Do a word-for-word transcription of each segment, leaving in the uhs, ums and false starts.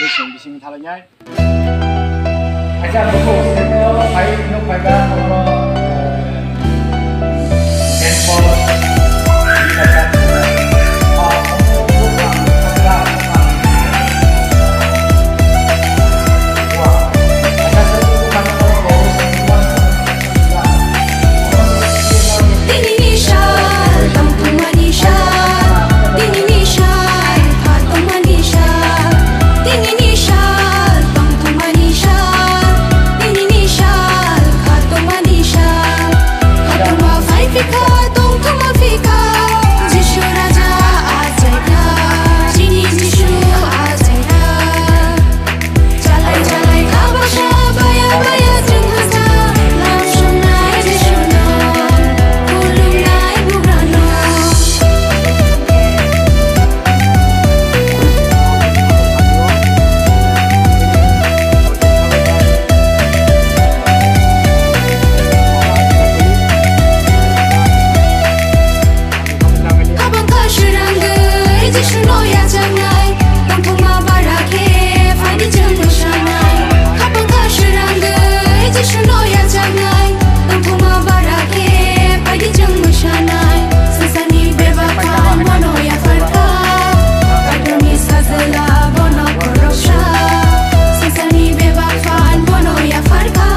Chwng bising thalainai. Kaisa buku, sini phai, nuk phai ba, nokno, eh, handphone, Tini ni sal, tongthokmani sal. Tini ni sal, kha tongmani sal. Tini ni sal, tongthokmani sal. Tini ni sal, kha tongmani sal. Kha tongma phai phikha, tongthokma phikha. Jisu Raja achaikha. Chini Jisu achaikha. Chalai chalai kha baksa baya baya chwng thangsa, lam songnai Jisuno, khulumnai bugrano. Kabang kha srangwi Jisuno yachangnai, tongthokma bara khe phaidi chwng mwsanai. Kabang kha srangwi Jisuno yachangnai, tongthokma bara khe phaidi chwng mwsanai. Swngcharni bebak phan bono yapharkha, Kaitorni sajla bono khoroksa. Swngcharni bebak phan bono yapharkha,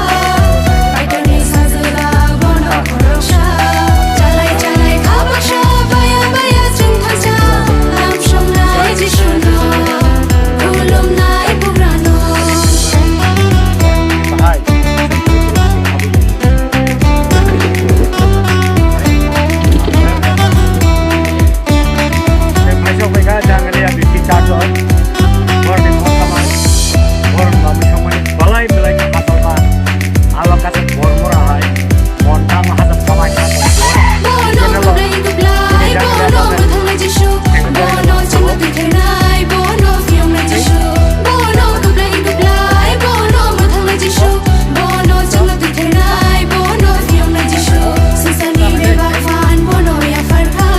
Kaitorni sajla bono khoroksa. Chalai chalai kha baksa baya baya chwng thangsa, lam songnai Jisuno, khulumnai bugrano. Kaisa upai kha jang area fifty church o. Borni mokha mai, borni lama songmani belai belai khe hasalma. Alo kaisa bor mora hai, mon tamo hajab kamai kha. Bono kublai kublai, bono mwthangwi Jisu, bono chwngno twi thainai, bono phiyoknai Jisu, bono kublai kublai, bono mwthangwi Jisu, bono chwngno twi thainai, bono phiyoknai Jisu. Swngcharni bebak phan bono yapharkha,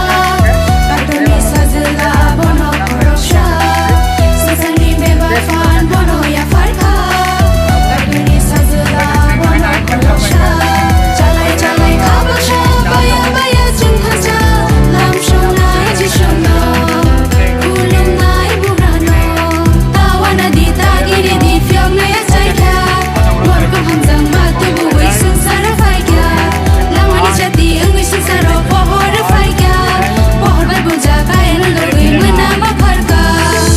Kaitorni sajla bono khoroksa. Swngcharni bebak phan bono yapharkha, Kaitorni sajla bono khoroksa. Chalai chalai kha baksa baya baya chwng thangsa, lam songnai Jisuno, khulumnai bugrano. Tawana di tagiri di phiyoknai achaikha. Borok hamjakma tubuwi swngcharo phaikha. Lamani chati wngwi swngcharo pohor phaikha. Pohor bai bujak ayang logwi mwnama pharkha.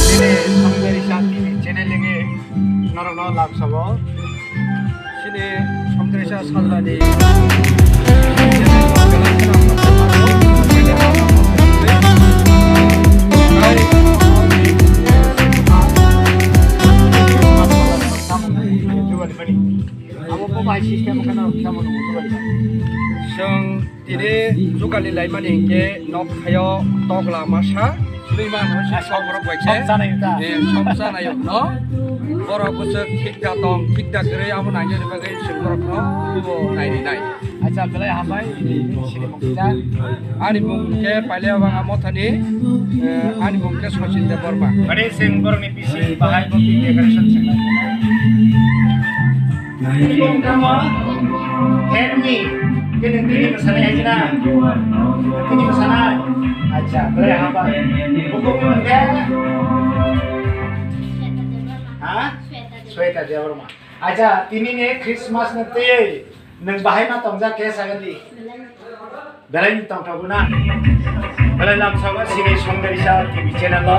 Chini Songdari Sati channel ni norokno lamsao. Chini Songdari Sa Sajlani Abo bo bai system khe norok kisa mano mutu bai. Chwng tini jugali laimani hinkhe nok thaio tokla masa. Swnwi mano se sok borok bai khe. Sok chanai ta. Eh, sok chanai no. Borok bwswk thik da tong, thik da kwrwi abo nainani bagwi chwng borokno bo nairi nai. Acha, belai hambai, ini sini mungkita. Ani mung khe Pailabanga Mothani, eh, ani mung khe Sachin Debbarma. Bade seng borokni bisi bahai bo decoration seng. Ini mung tamo Henry, kini tini kesana ya jina. Tini kesana. Acha, belai hambai. Buku mung khe. Ha? Sweta Debbarma. Acha, tini ni Christmas ni twi. Nwng bahai ma tongjak khe sagan di. Belai ni tongthogo na. Belai lamsao sini Songdari Sa T V channel o.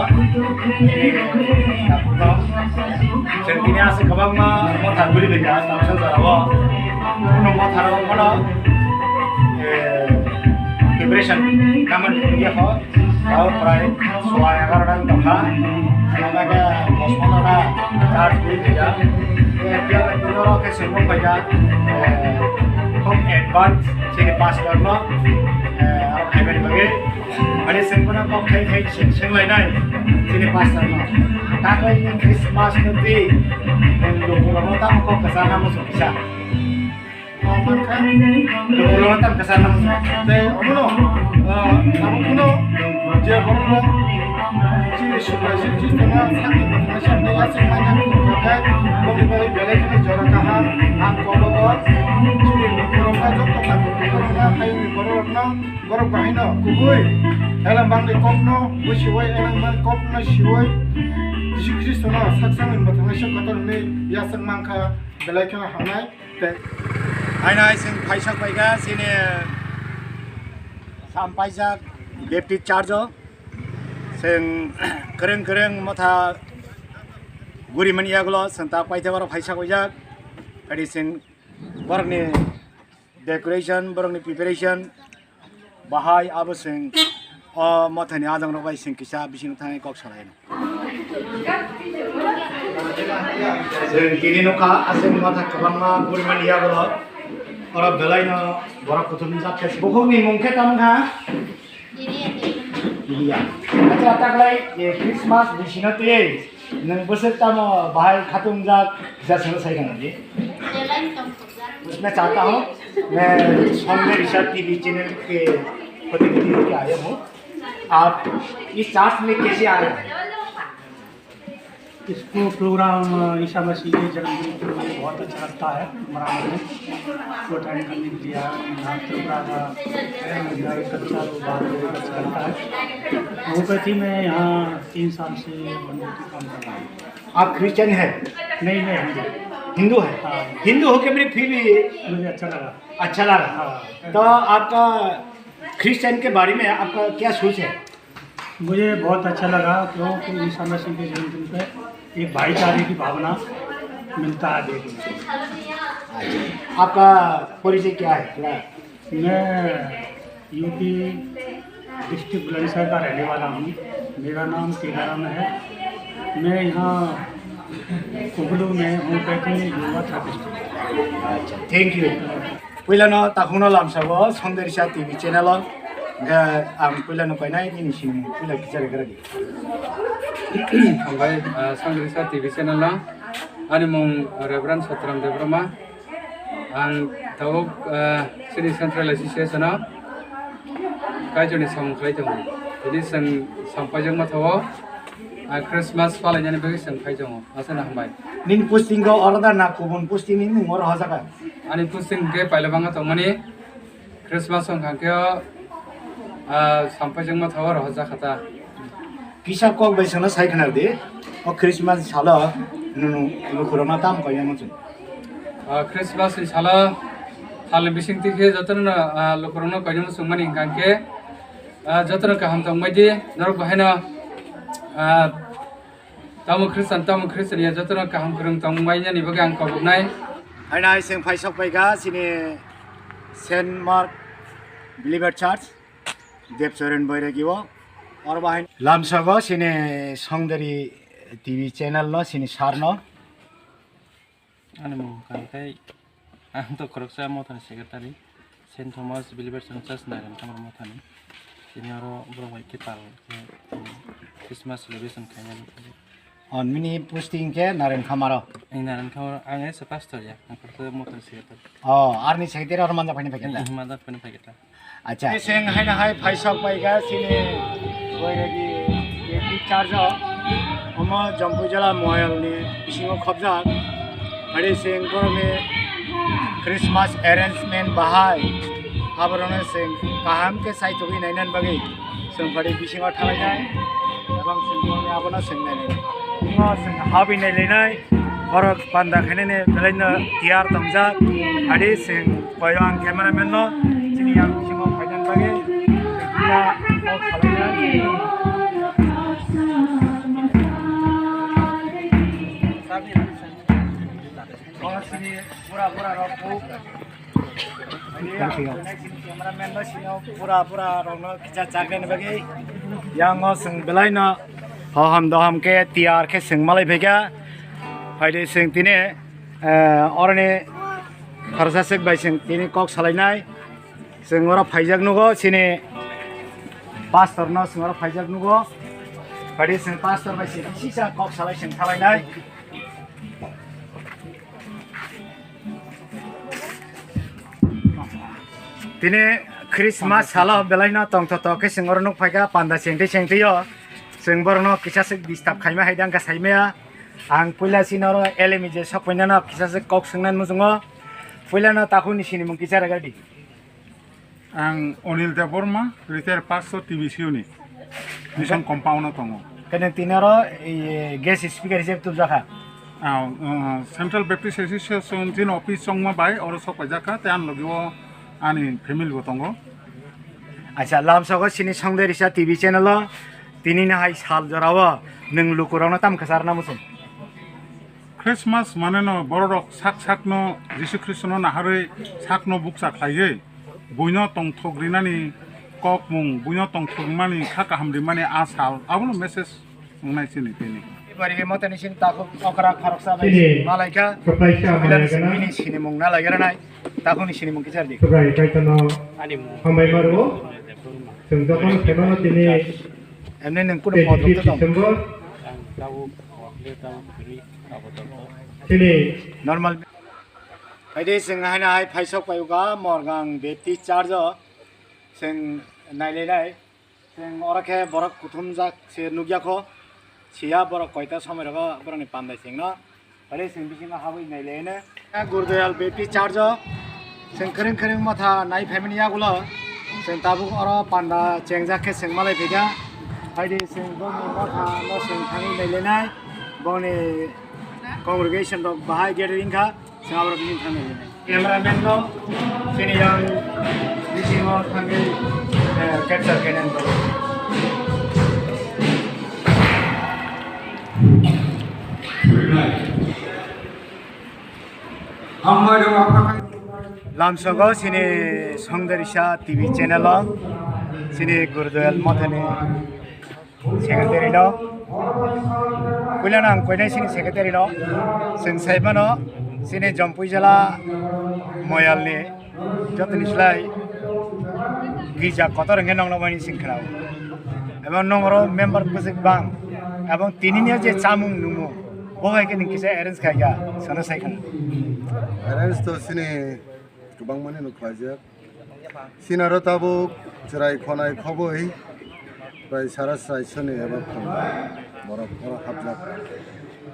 Chwng tini aswk kwbangma motha guri bai kha lamsao jora o. Kuno motha rok bono, eh, preparation kamani wngya kho. Tao prai sua egarota wng tongkha. Ano khe dos pondro ta charge guri phaikha. Phiya bai tini oro khe swngmung phaikha. Eh, khub advance chini pastor no, eh, aro khaibani bagwi. Ani swngmano kok khai khai swng-, swnglainai chini pastor no. Takhwlai ni Christmas ni twi nwng lukurokno tamo kok kwchar namo chwng kisa. Lukurokno tamo kwchar namo chwng. Tei omono, ah, abo phano je borok rok chini Subraiyung Jisu tongma sakni bwkhwnai se hwnwi aswk manya Ang kobogo chini lukurokno joto tabuk lukurokno hayungni bororokno borok bahaino kubui elembangni kokno busiwai elembang kokno siwai Jisu Khristono saksangni mwthangnaisa kotor hwnwi yachak mankha belai kheno hamnai tei haino hai chwng phaisok phaikha chini sampaijak Baptist Church o. Chwng kwrwng kwrwng motha guri mani yagulo chwng ta paithago oro phaisa khaijak. Phadi chwng borokni decoration, borokni preparation bahai abo chwng o mothani ajang rok bai chwng kisa bising thangwi kok salai. Chwng tini nukha aswk motha kwbangma guri mani yagulo oro belaino borok kuthum jak khe bukhukni mung khe tamo kha? Iya. Acha, taklai, eh, Christmas bisino tei nwng bwswk tamo bahai khatungjak kisa swngno sai kha nang di? Usme chahta hu, main Sunday Rishabh T V channel ke pratividhi hoke aaya hu. Aap is church mein kaise aaye? इसको प्रोग्राम, अ, ईसा मसीह के जन्मदिन के लिए बहुत अच्छा लगता है। मराठी में इसको अटेंड करने के लिए यहाँ त्रिपुरा का, अ, कल्चर और बात बहुत अच्छा लगता है। होम्योपैथी में यहाँ तीन साल से होम्योपैथी काम कर रहा हूँ। आप क्रिश्चियन है? नहीं, मैं हिंदू। हिंदू है? हाँ। हिंदू होके भी फिर भी मुझे अच्छा लगा। अच्छा लगा। हाँ। तो आपका क्रिश्चियन के बारे में आपका क्या सोच है? मुझे बहुत अच्छा लगा क्योंकि ईसा मसीह के जन्मदिन पे एक भाईचारे की भावना मिलता है देखने को। अच्छा, आपका परिचय क्या है थोड़ा? मैं यूपी डिस्ट्रिक्ट बुलंदशहर का रहने वाला हूँ। मेरा नाम टीकाराम है। मैं यहाँ कुबलू में होम्योपैथी योगा थेरेपिस्ट हूँ। Thank you. Puilano takhukno lamsao Sonderisa T V channel o. Hingkhe ang puilano koinai nini simung puila kichari kara di. Hambai, ah, Sonderisa T V channel no. Ani mung Reverend Sotram Debbarma. Ang tabuk, ah, chini Central Association o Kaitorni samung khlai tongo. Tini chwng sampaijakma thago, ah, Christmas palainani bagwi chwng phai tongo. Aswkno hambai. Nini posting o oro da na kubun posting ni nwng oro hojak kha? Ani posting khe pailabanga tongmani Christmas wngkha khe o, ah, sampaijakma thago oro hojak kha ta. Kisa kok bai sana sai khna di. O Christmas salo nunu lukurokno tam koi nang chwng. Ah, Christmas ni salo salni bising tikhe jotono, ah, lukurokno koi nang chwngmani hwnkha khe, ah, jotono kaham tongbai di. Norok bahaino, ah, Tamo Khristan, tamo Khristan ya jotono kaham kwrwng tongmani bagwi ang koboknai. Haino hai chwng phai sok phaikha chini Saint Mark Believer Church, Debsoren Boiregi o. Oro bahai lamsogo chini Songdari T V channel no, chini sir no. Ani mung kangkhai, ang to khoroksa mothani secretary, Saint Thomas Believer Church Nairen Khamar mothani. Tini oro borok bai khe tal khe Christmas celebration khainani. On mini posting khe Nairen Khamaro. Ang Nairen Khamaro, ang esa pastor ya, ang khoroksa mothani secretary. Oh, arni secretary oro manjak phaini phaikha ta? Manjak phaini phaikha ta. Acha. Seng haino hai phaisok paikha chini Boiregi A P church o. Omo Jampuijala moyal ni bisingo khobjak. Hari seng borokni Christmas arrangement bahai. Aborokno seng kaham khe saitogwi nainani bagwi seng phari bisingo thalainai. Ebong seng borokni abono seng nainai. Omo seng habwi nailainai. Borok panda khainani belaino tiyar tongjak. Adi seng koyo ang cameraman no chini yang bisingo phaidan bagwi. Kok salaina. O chini bura bura rok kuk. Cameraman no sino bura bura rokno kisa chaknani bagwi. Yang o seng belaino hohom dohom khe tiyar khe seng malai phaikha. Phaidi seng tini, eh, oroni khoroksa sek bai seng tini kok salainai. Seng oro phaijak nugo chini pastor no seng oro phaijak nugo. Phaidi seng pastor bai seng sisa kok salai seng salainai. Tini Christmas salo belaino tongthotok khe chwng oro nuk phaikha panda chengtwi chengtwi o. Chwng borokno kisa swk disturb khaima hai dangkha saimaya. Ang puila chini oro elemi je sok painano kisa swk kok swngnani muchungo. Puilano takhukni sinimung kisa rwgadi. Ang Onil Debbarma, retired pastor T B C U ni. Mission compound o tongo. Kene tinaro, eh, guest speaker hisab tubjakha. Ah, uh, Central Baptist Association jin office chongma bai oro sok paijak kha, tei ani logi o ani family bo tongo. Acha, lamsogo sini Songde Risa T V channel o, tini no hai sal jora o, nwng lukurok no tam kwchar na muchung? Christmas mane no borok rok sak sak no Jisu Khristo no naharwi sak no bukcha khlaiwi, buino tongthok rinani kokmung, buino tongthok rimani, kha kaham rimani a sal, abono message wngnai chini tini. Bari motani sin takhuk okra khoroksa bai malaikha. Bini sinimung na lagera nai. Takhukni sinimung kisa di. Subrai kaisa no hambai maro. Chwng jotono saimano tini Emne nwng kuno twenty-fifth December. Tini normal. Haide chwng haino hai phaisok paiuka Morgang Baptist Church o chwng nailainai. Chwng oro khe borok kuthumjak se nukya kho. Siya borok koita somoi rogo borokni pandai chwngno. Haide chwng bisingo habwi nailaino. Gurdoyal Baptist Church o chwng kwrwng kwrwng motha nai phaimani yagulo. Chwng tabuk oro panda chengjak khe chwng malai phaikha. Haide chwng boni motha no chwng thangwi nailainai. Boni congregation rok bahai gathering kha. Chwng aborok bini thangwi rinai. Cameraman no chini yang bisingo thangwi, eh, capture khainani bagwi. Lamsogo chini Songde Risa T V channel o chini Gurdoyal Mothani secretary no. Puilano ang koinai sini secretary no. Chwng sai mano sini Jompui jela Moyal ni jotoni slai gija kotor hwnkhe nongno mani sing khnao. Ebong nongro member bwswk bang. Ebong tini ni je chamung nungmung bo hai khe nung kisa arrange khaikha sono sai khna. Arrange to sini kwbangmani no khlaijak. Sinaro tabuk chwrai khonai khoboi bai sara chwrai soni eba phung borok oro hapjak.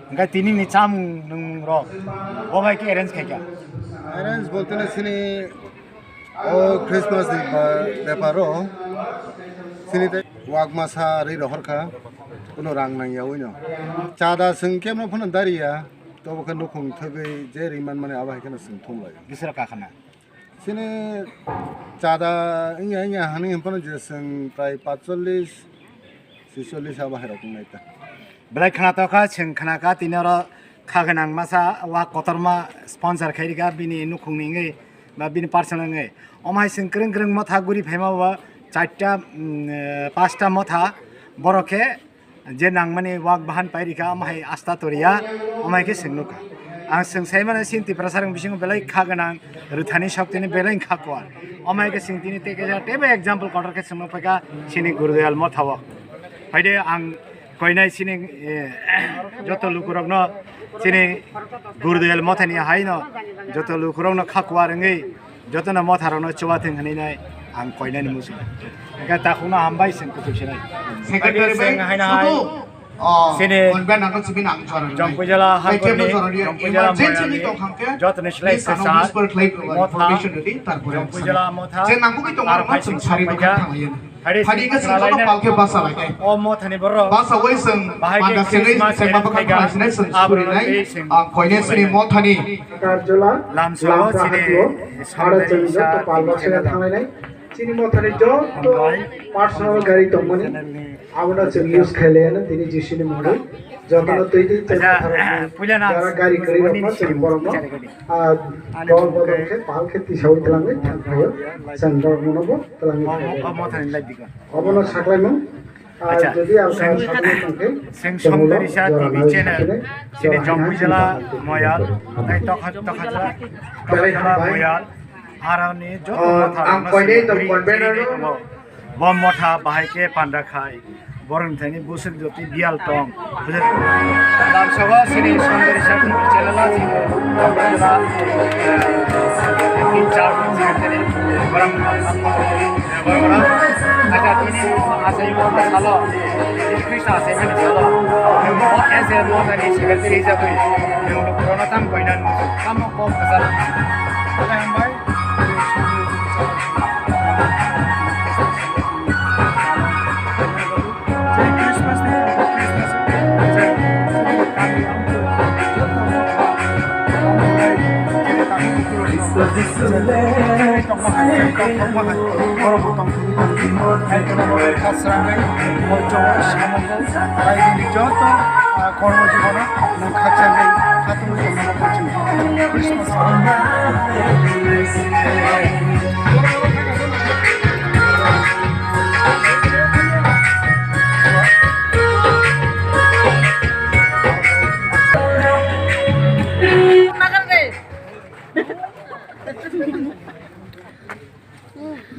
Hwnkhe tini ni chamung nwng rok bo bai khe arrange khaikha? Arrange bolte no sini o Christmas ni ba-, bepar o sini tei wak masa ri rohor kha, kuno rang nang ya ui no. Chada chwng kebo no phano dari ya, tobo khe nukhung thwgwi je ri man mani abo hai kheno chwng thum lai. Bisra kakhana. Chini chada wngya wngya hwnwi hwnphano je chwng prai patchollis, chisollis abo hai rok wngnai ta. Belai khwnatok kha, chwng khna kha, tini oro kha gwnang masa wa kotorma sponsor khai rikha bini nukhungni wngwi ba bini personal wngwi. Omo hai chwng kwrwng kwrwng motha guri phaima bo charta, mm, eh, pasta motha borok khe je nangmani wak bahan pai rikha, omo hai asta toriya, omo hai khe chwng nukha. Ang chwng sai mano chini Tiprasa rok bisingo belai kha gwnang, rwthani sok tini belai kha kuar. Omo hai khe chwng tini tei kaisa teibo example kotor khe chwng nukphaikha chini Gurudayal motha o. Haide ang koinai chini, eh, joto lukurokno chini Gurudayal mothani haino joto lukurokno kha kuar wngwi jotono motharokno chubathwng hwnwi nai ang koinani muchung. Hwnkhe takhukno hambai chwng kuthuk sinai. Secretary bai haino hai sudu, oh, chini Jompui jela hakorni, Jompui jela moyalni jotoni slai kwchar motha, Jompui jela motha, je nangkukwi tongo ar phai chwng sari bwkha thanglaio. Hari sini joto palke basa lai. O mothani borok bahai khe Christmas chengma bwkha khlai sinai chwng surinai. Ang koine sini mothani. Karjola, Lamsogo chini Songde Risa T V channel o. Chini mothani joto personal gari tongmani abono chwng use khailaiano tini Jisuni mungwi. Jotono twi twi chwng mothani jara gari kwrwi rokno chwng borokno, ah, dol bodol khe pal khe tisawi twlangwi thang phaio. Chwng borokno bo twlangwi thang phaio. Obono saklaimung. Acha, chwng Songde Risa T V channel, chini Jompui jela moyal, tei tokha, tokha jela, tokha jela moyal, aroni joto motha ang koine tong konvenor tongo. Bo motha bahai khe panda khai, borok thani busuk joti bial tong. Lamsogo chini Songde Risa T V channel o chini Jompui jela, eh, tin char jon chini borok. Acha, tini asai mo salo, tini Krishna asai mani salo, nwng bo as a mothani secretary hijabwi, nwng lukurokno tam koina nung, tamo kok kwcharo. Hambai, Christmas ni, Christmas, Joto, ah, kormo jibono nwng khakchangwi khatungwi tongmani muchung Christmas.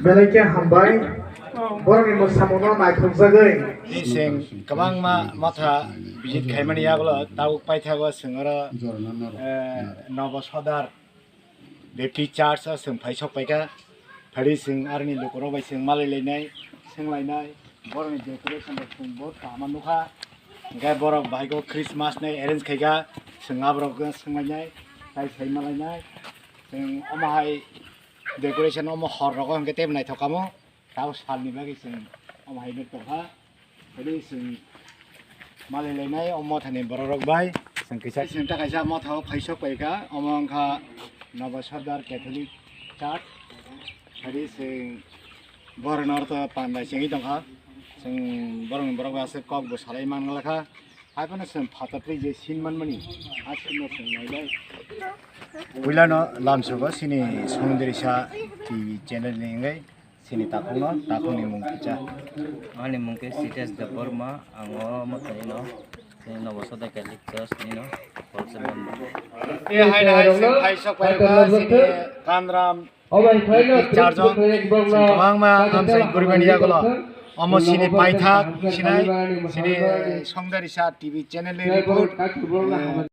Belai khe hambai. Borokni mwsamungno naithokjagwi. Chwng kwbangma motha visit khaimani yagulo tabuk paithago chwng oro, eh, Nobo Sodar Baptist Church o chwng phai sok paikha. Phari chwng aroni lukurok bai chwng malai lainai, swng lainai. Borokni decoration rok chwng bohut kaham nukha. Hwnkhe borok bahai khe Christmas ni arrange khaikha. Chwng aborok swng lainai, tai sai malainai. Chwng omo hai decoration omo hor rogo hwnkhe teibo naithok kamo. Tabo salni bagwi chwng omo hai nuk tongkha. Phari chwng malai lainai o mothani bororok bai. Chwng kisa chwng ta kaisa motha o phaisok paikha. Omo wngkha Nobo Sordar Catholic Church. Phari chwng borokno oro pandai chengwi tongkha. Chwng borokni borok bai aswk kok bo salai manglakha. Haiphano chwng phatartwi je sin manmani, a sinno chwng nailai. Puilano lamsogo chini Songderisa T V channel ni wngwi chini takhukno, takhukni mung kisa. Ani mung khe Sitesh Debbarma, ang o mothani no, chini Nobo Sordar Catholic Church ni no, wholesale member. E hai hai se hai sok pai ba chini Kanram Obai phaino Charjon, chwng kwbangma hamjai guribani yagulo. Omo chini paithak sinai, chini Songdarisa T V channel ni report.